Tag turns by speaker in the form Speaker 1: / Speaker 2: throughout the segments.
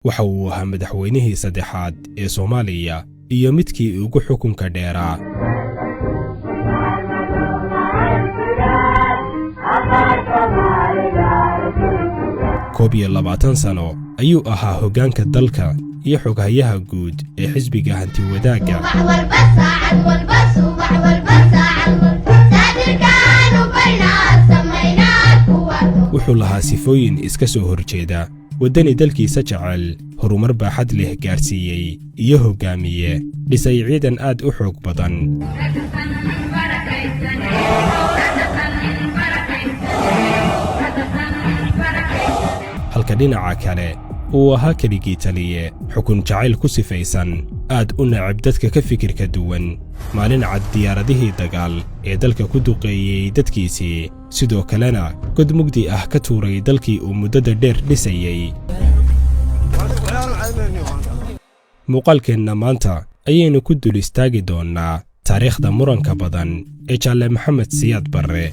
Speaker 1: Waxa uu ahaa madaxweynihii saddexaad ee Soomaaliya iyo midkii ugu xukunka dheeraa. 21 sano ayuu ahaa hoggaanka dalka iyo xoghayaha guud ee xisbiga Hantiwadaagga. Wuxuu lahaa sifooyin iska soo horjeeda: waddani dalkiisa jecel, horumar baaxad leh gaarsiiyey, iyo hoggaamiye dhisay ciidan aad u xoog badan. Halka dhinaca kale uu ahaa keligii taliye, xukun jacayl ku sifaysan, aad u nacab dadka ka fikirka duwan. Maalin cad diyaaradihii dagaal ee dalka ku duqeeyey dadkiisii, sidoo kalena god mugdi ah ka tuuray dalkii uu muddada dheer dhisayey. Muuqaalkeenna maanta ayaynu ku dul istaagi doonnaa taariikhda muranka badan ee Jaalle Maxamed Siyaad Barre.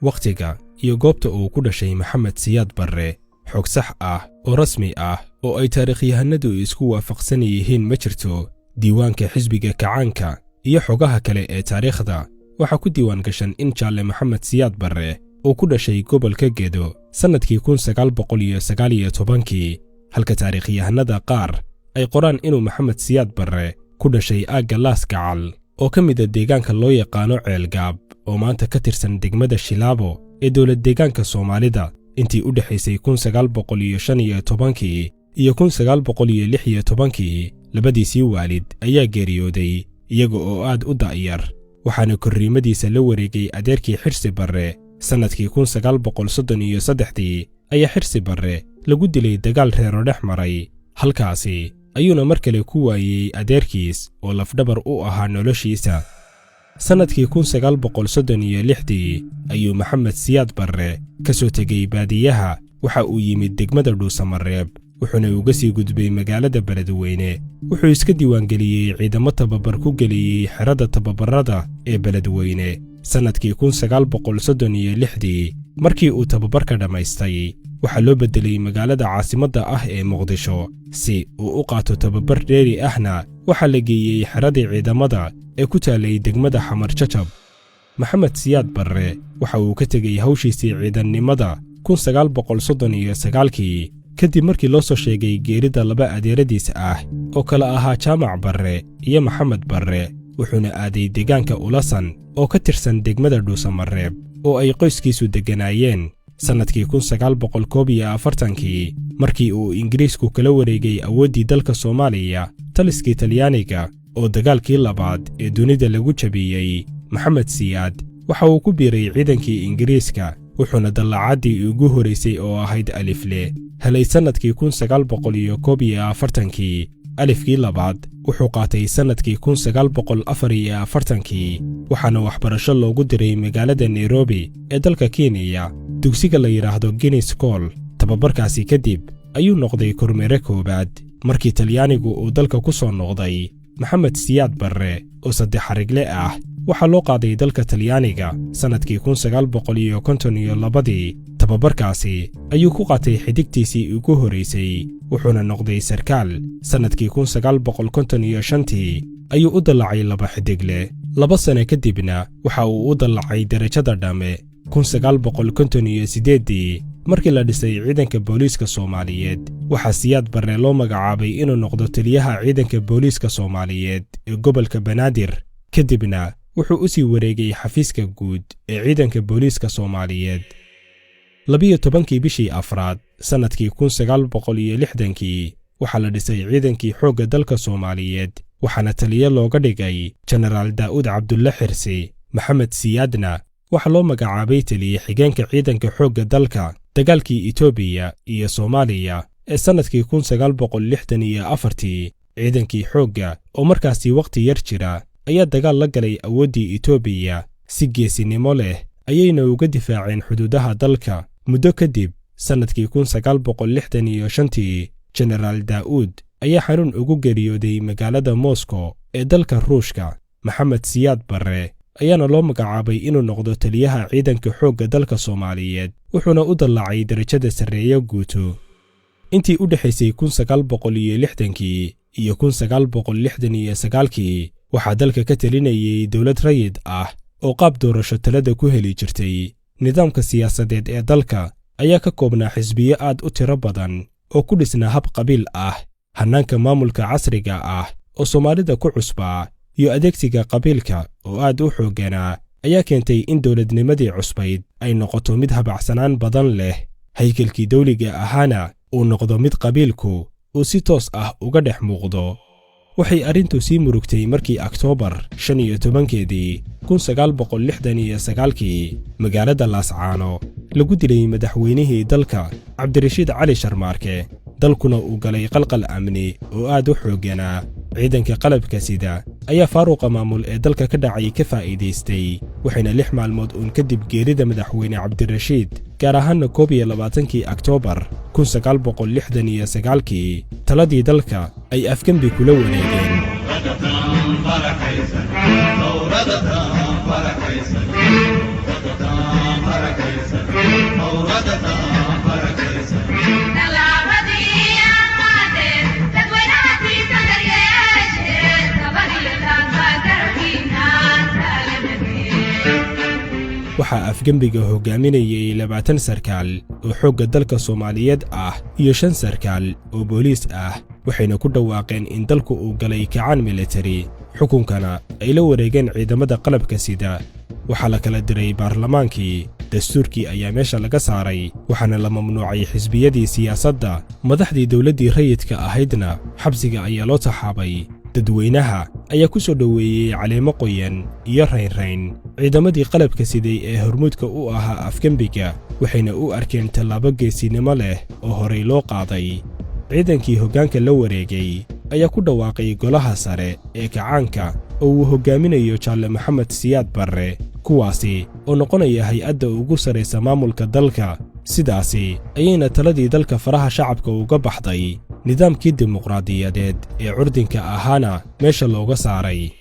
Speaker 1: Wakhtiga iyo goobta uu ku dhashay Maxamed Siyaad Barre xog sax ah oo rasmi ah oo ay taariikhyahanadu isku waafaqsan yihiin ma jirto. Diiwaanka xisbiga Kacaanka iyo xogaha kale ee taariikhda waxaa ku diiwaan gashan in Jaalle Maxamed Siyaad Barre uu ku dhashay gobolka Gedo sannadkii 1919-kii, halka taariikhyahanada qaar ay qoraan inuu Maxamed Siyaad Barre ku dhashay aagga Laas Gacal oo ka mida deegaanka loo yaqaano Ceelgaab oo maanta ka tirsan degmada Shilaabo ee dowlad deegaanka Soomaalida. Intii u dhexaysay 1915-kii iyo 1916-kii labadiisii waalid ayaa geeriyooday iyaga oo aad u da'yar, waxaana korriimadiisa la wareegay adeerkii Xirsi Barre. Sannadkii 1933-dii ayaa Xirsi Barre lagu dilay dagaal reero dhex maray, halkaasi ayuuna mar kale ku waayey adeerkiis oo lafdhabar u ahaa noloshiisa. Sannadkii 1936-dii ayuu Maxamed Siyaad Barre ka soo tegey baadiyaha. Waxa uu yimid degmada Dhuusamareeb, wuxuuna uga sii gudbay magaalada Beledweyne. Wuxuu iska diiwaangeliyey ciidamo tababar ku geliyey xerada tababarada ee Beledweyne sannadkii 1936-dii. Markii uu tababarka dhammaystay, waxaa loo beddelay magaalada caasimadda ah ee Muqdisho si uu u qaato tababar dheeri ahna. Waxaa la geeyey xeradii ciidamada ee ku taalay degmada Xamar Jajab. Maxamed Siyaad Barre waxa uu ka tegey hawshiisii ciidannimada 1939-kii kadib markii loo soo sheegay geerida laba adeeradiis ah oo kala ahaa Jaamac Barre iyo Maxamed Barre, wuxuuna aaday deegaanka Ulasan oo ka tirsan degmada Dhuusamareeb oo ay qoyskiisu degganaayeen. Sannadkii 1941-kii, markii uu Ingiriisku kala wareegay awooddii dalka Soomaaliya taliskii Talyaaniga oo dagaalkii labaad ee dunida lagu jabiyey, Maxamed Siyaad waxa uu ku biiray ciidankii Ingiriiska, wuxuuna dallaacaddii ugu horaysay oo ahayd alifle helay sannadkii 1941-kii. Alifkii labaad wuxuu qaatay sannadkii 1944-kii, waxaana waxbarasho loogu diray magaalada Nairobi ee dalka Kenya, dugsiga la yidhaahdo Guinness School. Tababarkaasi kadib ayuu noqday kormeere koowaad. Markii Talyaanigu uu dalka ku soo noqday, Maxamed Siyaad Barre oo saddex xarigle ah waxaa loo qaaday dalka Talyaaniga sannadkii 1952-dii. Tababarkaasi ayuu ku qaatay xidigtiisii ugu horaysay, wuxuuna noqday sarkaal. Sannadkii 1955-tii ayuu u dallacay laba xidigle, 2 sano kadibna waxa uu u dallacay derajada dhamme. 1958-dii markii la dhisay ciidanka booliiska Soomaaliyeed, waxaa Siyaad Barre loo magacaabay inuu noqdo taliyaha ciidanka booliiska Soomaaliyeed ee gobolka Banaadir, kadibna wuxuu u sii wareegay xafiiska guud ee ciidanka booliiska Soomaaliyeed. 12-kii bishii afraad sannadkii 1960-kii waxaa la dhisay ciidankii xoogga dalka Soomaaliyeed, waxaana taliye looga dhigay Jenaraal Daa'uud Cabdulle Xirsi. Maxamed Siyaadna waxaa loo magacaabay taliye xigeenka ciidanka xoogga dalka. Dagaalkii Etoobiya iyo Soomaaliya ee sannadkii 1964-tii, ciidankii xoogga oo markaasi wakhti yar jira ayaa dagaal la galay awooddii Etoobiya. Si geesinimo leh ayayna uga difaaceen xuduudaha dalka. Muddo kadib sannadkii 1965-tii Jenaraal Daa'uud ayaa xanuun ugu geeriyooday magaalada Moscow ee dalka Ruushka. Maxamed Siyaad Barre ayaana loo magacaabay inuu noqdo taliyaha ciidanka xoogga dalka Soomaaliyeed, wuxuuna u dallacay darajada sarreeyo guuto. Intii u dhexaysay 1960kii iyo 1969kii waxaa dalka ka talinayay dowlad rayid ah oo qaab doorasho talada ku heli jirtay. Nidaamka siyaasadeed ee dalka ayaa ka koobnaa xisbiyo aad u tiro badan oo ku dhisnaa hab qabiil ah. Hannaanka maamulka casriga ah oo Soomaalida ku cusbaa iyo adeegsiga qabiilka oo aad u xoogganaa ayaa keentay in dowladnimadii cusbayd ay noqoto mid habacsanaan badan leh, haykalkii dawliga ahaana uu noqdo mid qabiilku uu si toos ah uga dhex muuqdo. Waxay arrintu sii murugtay markii Oktoobar 15-keedii 1969kii magaalada Laascaano lagu dilay madaxweynihii dalka Cabdirashiid Cali Sharmaarke, dalkuna uu galay qalqal amni oo aad u xoogganaa. Ciidanka qalabka sida ayaa faaruqa maamul ee dalka ka dhacay ka faa'iidaystay, waxayna 6 maalmood uun kadib geerida madaxweyne Cabdirashiid, gaar ahaanna 21kii Oktoobar 1969kii, taladii dalka ay afgembi kula wareegeen. Waxaa afgembiga hoggaaminayay 20 sarkaal oo xoogga dalka Soomaaliyeed ah iyo 5 sarkaal oo booliis ah, waxayna ku dhawaaqeen in dalku uu galay kacaan militari, xukunkana ay la wareegeen ciidamada qalabka sida. Waxaa la kala diray baarlamaankii, dastuurkii ayaa meesha laga saaray, waxaana la mamnuucay xisbiyadii siyaasadda. Madaxdii dowladdii rayidka ahaydna xabsiga ayaa loo taxaabay. Dadweynaha ayaa ku soo dhoweeyey caleemo qoyan iyo raynrayn ciidamadii qalabka siday ee hormuudka u ahaa afgembiga, waxayna u arkeen tallaabo geesinimo leh oo horay loo qaaday. Ciidankii hoggaanka la wareegay ayaa ku dhawaaqay golaha sare ee kacaanka oo uu hoggaaminayo Jaalle Maxamed Siyaad Barre, kuwaasi oo noqonaya hay-adda ugu sarraysa maamulka dalka. Sidaasi ayayna taladii dalka faraha shacabka uga baxday, nidaamkii dimuqraadiyadeed ee curdinka ahaana meesha looga saaray.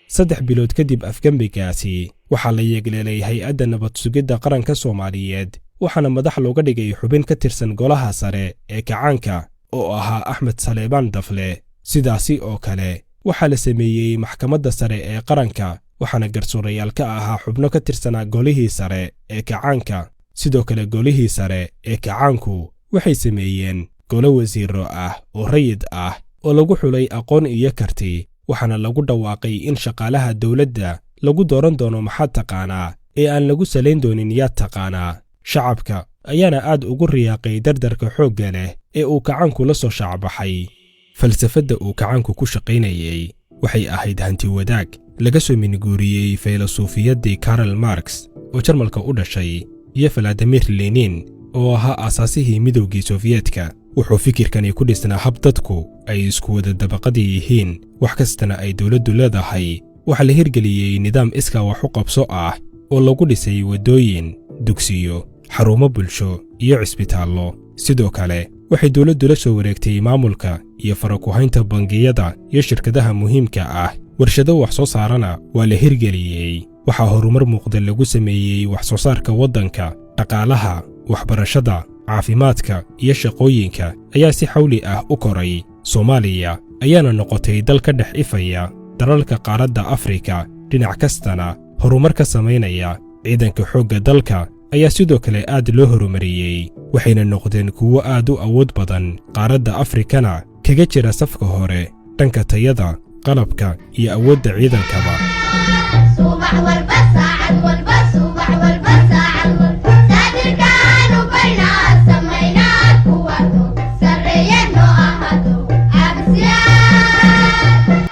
Speaker 1: 3 bilood kadib afgembigaasi waxaa la yeegleelay hay-adda nabad sugidda qaranka Soomaaliyeed, waxaana madax looga dhigay xubin ka tirsan golaha sare ee kacaanka oo ahaa Axmed Saleebaan Dafle. Sidaasi oo kale waxaa la sameeyey maxkamadda sare ee qaranka, waxaana garsoorayaal ka ahaa xubno ka tirsanaa golihii sare ee kacaanka. Sidoo kale golihii sare ee kacaanku waxay sameeyeen golo wasiiro ah oo rayid ah oo lagu xulay aqoon iyo karti, waxaana lagu dhawaaqay in shaqaalaha dowladda lagu dooran doono maxaad taqaanaa ee aan lagu salayn doonin yaad taqaanaa. Shacabka ayaana aad ugu riyaaqay dardarka xoogga leh ee uu kacaanku la soo shaacbaxay. Falsafadda uu kacaanku ku shaqaynayey waxay ahayd hanti wadaag laga soo minguuriyey faylasuufiyaddii Karl Marx oo Jarmalka u dhashay iyo Valadimir Lenin oo ahaa aasaasihii midowgii Sofiyeetka. Wuxuu fikirkani ku dhisnaa hab dadku ay isku wada dabaqadii yihiin, wax kastana ay dowladdu leedahay. Waxaa la hirgeliyey nidaam iskaa wax u qabso ah oo lagu dhisay waddooyin, dugsiyo, xarumo bulsho iyo cisbitaallo. Sidoo kale waxay dowladdu la soo wareegtay maamulka iyo farakuhaynta bangiyada iyo shirkadaha muhiimka ah. Warshado wax soo saarana waa la hirgeliyey. Waxaa horumar muuqda lagu sameeyey wax soo saarka waddanka. Dhaqaalaha, waxbarashada, caafimaadka iyo shaqooyinka ayaa si xawli ah u koray. Soomaaliya ayaana noqotay dal ka dhex ifaya dalalka qaaradda Afrika, dhinac kastana horumar ka samaynaya. Ciidanka xoogga dalka ayaa sidoo kale aad loo horumariyey, waxayna noqdeen kuwo aad u awood badan, qaaradda Afrikana kaga jira safka hore dhanka tayada, qalabka iyo awoodda ciidankaba.
Speaker 2: Subax walba, saacad walba, subax walba, saacad walba, saadirkaanu baynaa samaynaa kuwato sarreeye noo ahaato absiyaa.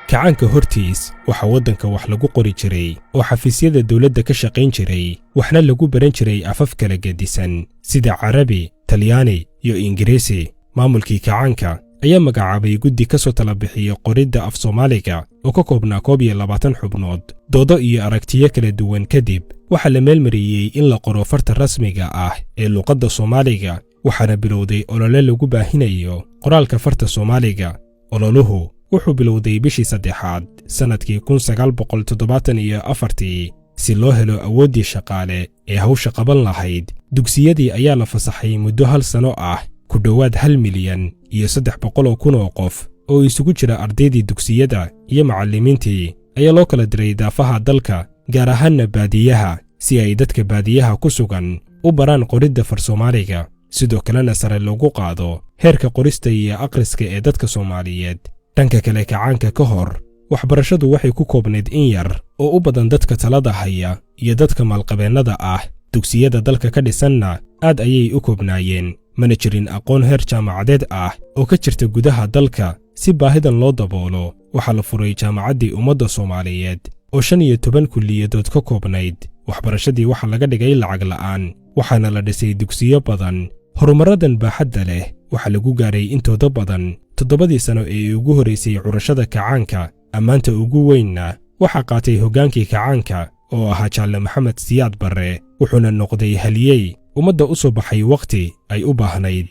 Speaker 1: Kacaanka hortiis waxaa waddanka wax lagu qori jiray oo xafiisyada dowladda ka shaqayn jiray, waxna lagu baran jiray afaf kala gedisan sida Carabi, Talyaani iyo Ingiriisi. Maamulkii kacaanka ayaa magacaabay guddi ka soo tala bixiya qoridda af Soomaaliga oo ka koobnaa 21 xubnood. Doodo iyo aragtiyo kala duwan kadib waxaa la meelmariyey in la qoro farta rasmiga ah ee luqadda Soomaaliga, waxaana bilowday olole lagu baahinayo qoraalka farta Soomaaliga. Ololuhu Wuxuu bilowday bishii saddexaad sannadkii 1974-tii. Si loo helo awooddii shaqaale ee hawsha qaban lahayd, dugsiyadii ayaa la fasaxay muddo hal sano ah. Ku dhowaad 1,300,000 oo qof oo isugu jira ardaydii dugsiyada iyo macallimiintii ayaa loo kala diray daafaha dalka, gaar ahaanna baadiyaha, si ay dadka baadiyaha ku sugan u baraan qoridda far Soomaaliga, sidoo kalena sare loogu qaado heerka qorista iyo akhriska ee dadka Soomaaliyeed. Dhanka kale, kacaanka ka hor waxbarashadu waxay ku koobnayd in yar oo u badan dadka talada haya iyo dadka maalqabeennada ah. Dugsiyada dalka ka dhisanna aad ayay u koobnaayeen, mana jirin aqoon heer jaamacadeed ah oo ka jirta gudaha dalka. Si baahidan loo daboolo, waxaa la furay Jaamacaddii Ummadda Soomaaliyeed oo 15 kulliyadood ka koobnayd. Waxbarashadii waxaa laga dhigay lacag la'aan, waxaana la dhisay dugsiyo badan. Horumarradan baaxadda leh waxaa lagu gaaray intooda badan 7-dii sano ee ugu horraysay curashada kacaanka. Ammaanta ugu weynna waxaa qaatay hoggaankii kacaanka oo ahaa Jaalle Maxamed Siyaad Barre, wuxuuna noqday haliyey ummadda u soo baxay wakhti ay u baahnayd.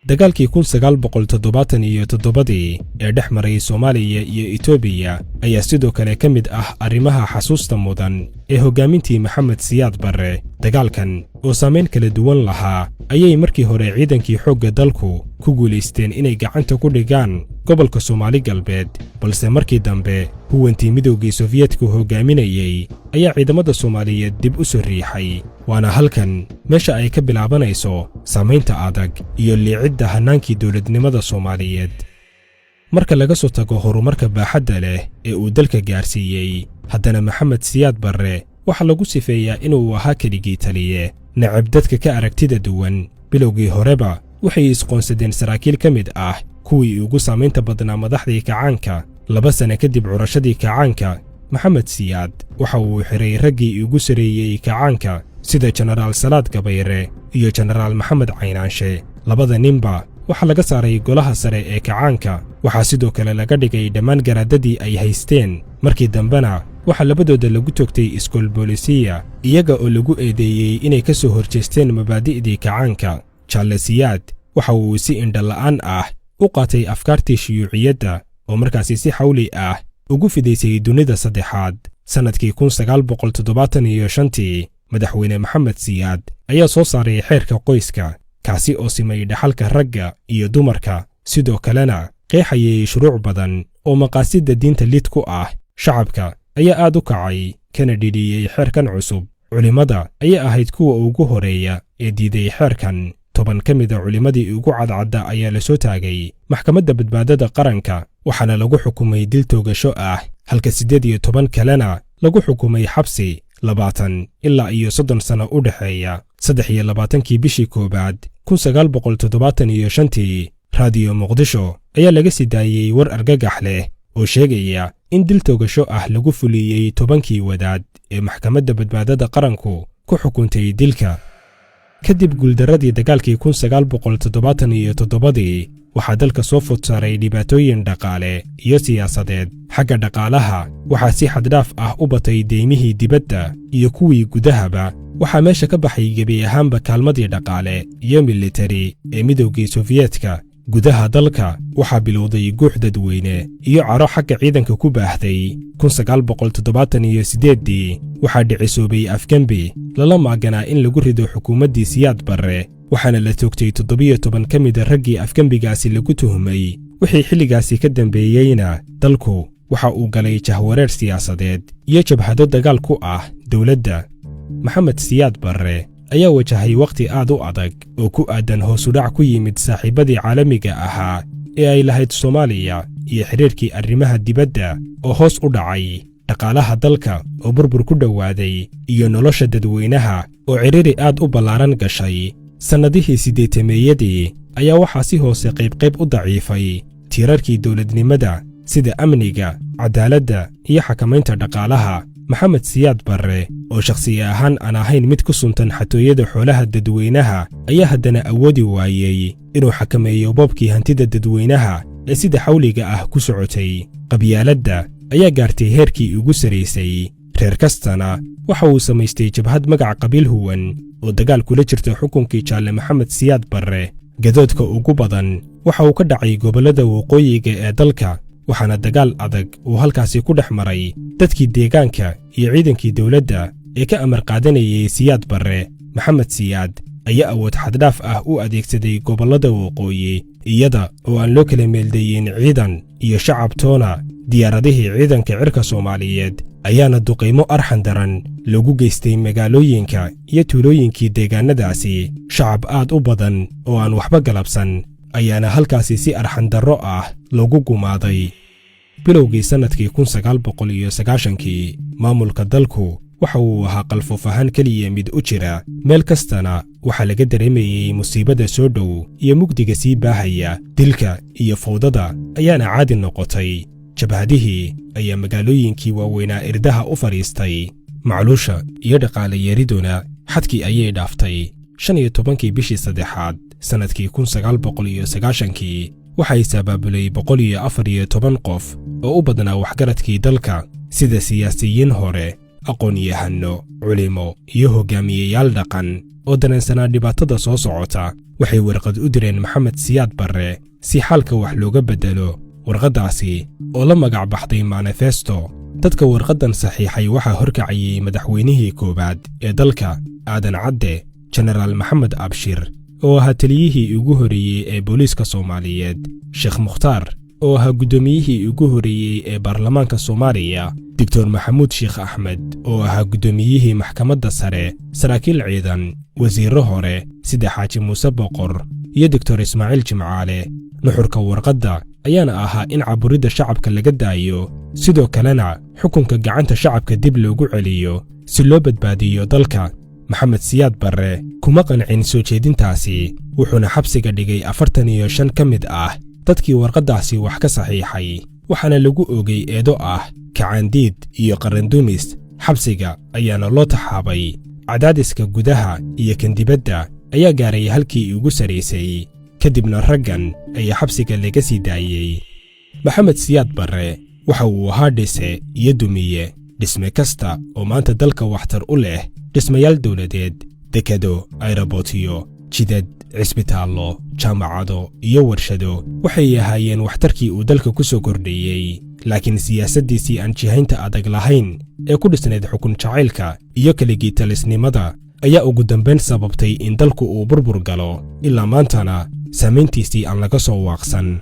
Speaker 1: Dagaalkii 1977-dii ee dhex maray Soomaaliya iyo Itoobiya ayaa sidoo kale ka mid ah arrimaha xasuusta mudan ee hoggaamintii Maxamed Siyaad Barre. Dagaalkan oo saamayn kala duwan lahaa ayay markii hore ciidankii xoogga dalku ku guulaysteen inay gacanta ku dhigaan gobolka Soomaali Galbeed, balse markii dambe huwantii Midowgii Sofiyeetku hoggaaminayey ayaa ciidamada Soomaaliyeed dib u soo riixay. Waana halkan meesha ay ka bilaabanayso saamaynta adag iyo liicidda hannaankii dowladnimada Soomaaliyeed. Marka laga soo tago horumarka baaxadda leh ee uu dalka gaarsiiyey, haddana Maxamed Siyaad Barre waxaa lagu sifeeyaa inuu ahaa keligii taliye necab dadka ka aragtida duwan. Bilowgii horeba waxay isqoonsadeen saraakiil ka mid ah kuwii ugu saamaynta badnaa madaxdii kacaanka. 2 sano kadib curashadii kacaanka, Maxamed Siyaad waxa uu xidhay raggii ugu sareeyey kacaanka, sida Jenaraal Salaad Gabayre iyo Jenaraal Maxamed Caynaanshe. Labada ninba waxaa laga saaray golaha sare ee kacaanka. Waxaa sidoo kale laga dhigay dhammaan garaadadii ay haysteen. Markii dambena waxaa labadooda lagu toogtay Iskool Boolisiya, iyaga oo lagu eedeeyey inay ka soo horjeesteen mabaadi'dii kacaanka. Jaalle Siyaad waxa uu si indhala'aan ah u qaatay afkaartii shuyuuciyadda oo markaasi si xawli ah ugu fidaysay dunida saddexaad. Sannadkii 1975-tii, Madaxweyne Maxamed Siyaad ayaa soo saaray xeerka qoyska, kaasi oo simay dhaxalka ragga iyo dumarka, sidoo kalena qeexayay shuruuc badan oo maqaasidda diinta lid ku ah. Shacabka ayaa aad u kacay kana dhidhiyey xeerkan cusub. Culimmada ayaa ahayd kuwa ugu horeeya ee diiday xeerkan. 10 ka mida culimmadii ugu cadcadda ayaa la soo taagay Maxkamadda Badbaadada Qaranka, waxaana lagu xukumay dil toogasho ah, halka 18 kalena lagu xukumay xabsi 20 ilaa iyo 30 sano u dhexeeya. 23-kii bishii koowaad 1975-tii, Raadiyo Muqdisho ayaa laga sii daayey war argagax leh oo sheegaya in dil toogasho ah lagu fuliyey 10-kii wadaad ee Maxkamadda Badbaadada Qaranku ku xukuntay dilka. Kadib guuldarradii dagaalkii 1977-dii, waxaa dalka soo food saaray dhibaatooyin dhaqaale iyo siyaasadeed. Xagga dhaqaalaha, waxaa si xaddhaaf ah u batay deymihii dibadda iyo kuwii gudahaba. Waxaa meesha ka baxay gebi ahaanba kaalmadii dhaqaale iyo militari ee Midowgii Sofiyeetka. Gudaha dalka waxaa bilowday guux dadweyne iyo caro xagga ciidanka ku baahday. 1978-dii waxaa dhicisoobay afgembi lala maaganaa in lagu rido xukuumaddii Siyaad Barre, waxaana la toogtay 17 ka mida raggii afgembigaasi lagu tuhmay. Wixii xilligaasi ka dambeeyeyna dalku waxa uu galay jahwareer siyaasadeed iyo jabhado dagaal ku ah dowladda. Maxamed Siyaad Barre ayaa wajahay wakhti aad u adag oo ku aadan hoosudhac ku yimid saaxiibbadii caalamiga ahaa ee ay lahayd Soomaaliya iyo xidhiirkii arrimaha dibadda oo hoos u dhacay, dhaqaalaha dalka oo burbur ku dhowaaday, iyo nolosha dadweynaha oo cidhiri aad u ballaaran gashay. Sannadihii siddeetameeyadii ayaa waxaa si hoose qaybqayb u daciifay tiirarkii dowladnimada, sida amniga, cadaaladda iyo xakamaynta dhaqaalaha. Maxamed Siyaad Barre oo shakhsiye ahaan aan ahayn mid ku suntan xatooyada xoolaha dadweynaha ayaa haddana awoodi waayey inuu xakameeyo boobkii hantida dadweynaha ee sida xawliga ah ku socotay. Qabyaaladda ayaa gaartay heerkii ugu saraysay, reer kastana waxa uu samaystay jabhad magac qabiil huwan oo dagaal kula jirta xukunkii Jaalle Maxamed Siyaad Barre. Gadoodka ugu badan waxa uu ka dhacay gobollada waqooyiga ee dalka. Waxaana dagaal adag uu halkaasi ku dhex maray dadkii deegaanka iyo ciidankii dowladda ee ka amar qaadanayay Siyaad Barre. Maxamed Siyaad ayaa awood xaddhaaf ah u adeegsaday gobollada waqooyi, iyada oo aan loo kala meeldayin ciidan iyo shacab toona. Diyaaradihii ciidanka cirka Soomaaliyeed ayaana duqaymo arxan daran lagu geystay magaalooyinka iyo tuulooyinkii deegaannadaasi. Shacab aad u badan oo aan waxba galabsan ayaana halkaasi si arxandarro ah lagu gumaaday. Bilowgii sannadkii 1990-kii, maamulka dalku waxa uu ahaa qalfoof ahaan keliya mid u jira. Meel kastana waxaa laga dareemayey musiibada soo dhow iyo mugdiga sii baahaya. Dilka iyo fawdada ayaana caadi noqotay. Jabhadihii ayaa magaalooyinkii waaweynaa irdaha u fadhiistay. Macluusha iyo dhaqaalayeeriduna xadkii ayay dhaaftay. 15-kii bishii saddexaad sannadkii 1990-kii, waxay sabaabulay 114 qof oo u badnaa waxgaradkii dalka, sida siyaasiyiin hore, aqoon-yahanno, culimo iyo hoggaamiyeyaal dhaqan oo dareensanaa dhibaatada soo socota. Waxay warqad u direen Maxamed Siyaad Barre si xaalka wax looga beddelo. Warqaddaasi oo la magac baxday Manifesto. Dadka warqaddan saxiixay waxaa horkacayey madaxweynihii koowaad ee dalka, Aadan Cadde, Jenaraal Maxamed Abshir oo ahaa taliyihii ugu horreeyey ee booliiska Soomaaliyeed, Sheekh Mukhtaar oo ahaa guddoomiyihii ugu horreeyey ee baarlamaanka Soomaaliya, Doctor Maxamuud Sheekh Axmed oo ahaa guddoomiyihii maxkamadda sare, saraakiil ciidan, wasiirro hore sida Xaaji Muuse Boqor iyo Doctor Ismaaciil Jimcaale. Nuxurka warqadda ayaana ahaa in caburidda shacabka laga daayo, sidoo kalena xukunka gacanta shacabka dib loogu celiyo si loo badbaadiyo dalka. Maxamed Siyaad Barre kuma qancin soo jeedintaasi, wuxuuna xabsiga dhigay 45 ka mid ah dadkii warqaddaasi wax ka saxiixay, waxaana lagu oogay eedo ah kacaandiid iyo qarandumis. Xabsiga ayaana loo taxaabay. Cadaadiska gudaha iyo kan dibadda ayaa gaaray halkii ugu saraysay. Kadibna raggan ayaa xabsiga laga sii daayey. Maxamed Siyaad Barre waxa uu ahaa dhise iyo dumiye. Dhisme kasta oo maanta dalka waxtar u leh, dhismayaal dawladeed, dekado, ayrabotiyo, jidad, cisbitaallo, jaamacado iyo warshado, waxay ahaayeen waxtarkii uu dalka ku soo kordhiyey. Laakiin siyaasaddiisii aan jihaynta adag lahayn ee ku dhisnayd xukun jacaylka iyo keligiitalisnimada ayaa ugu dambayn sababtay in dalku uu burbur galo, ilaa maantana saamayntiisii aan laga soo waaqsan.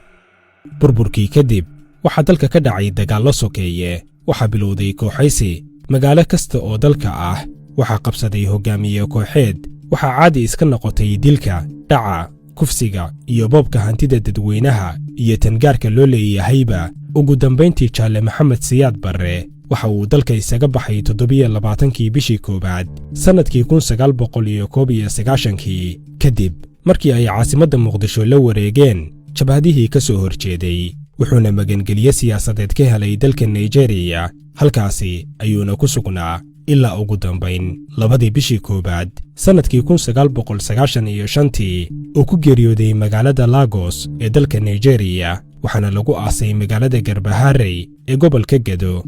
Speaker 1: Burburkii kadib waxaa dalka ka dhacay dagaallo sokeeye. Waxaa bilowday kooxaysi. Magaalo kasta oo dalka ah waxaa qabsaday hoggaamiye kooxeed. Waxaa caadi iska noqotay dilka, dhaca, kufsiga iyo boobka hantida dadweynaha iyo tangaarka loo leeyahayba. Ugu dambayntii, Jaalle Maxamed Siyaad Barre waxa uu dalka isaga baxay 27-kii bishii koowaad sannadkii 1991-kii, kadib markii ay caasimadda Muqdisho la wareegeen jabhadihii ka soo horjeeday. Wuxuuna magangelyo siyaasadeed ka helay dalka Nigeriya. Halkaasi ayuuna ku sugnaa ilaa ugu dambayn 2-dii bishii koowaad sannadkii 1995-tii uu ku geeriyooday magaalada Lagos ee dalka Nigeriya, waxaana lagu aasay magaalada Garbaharey ee gobolka Gedo.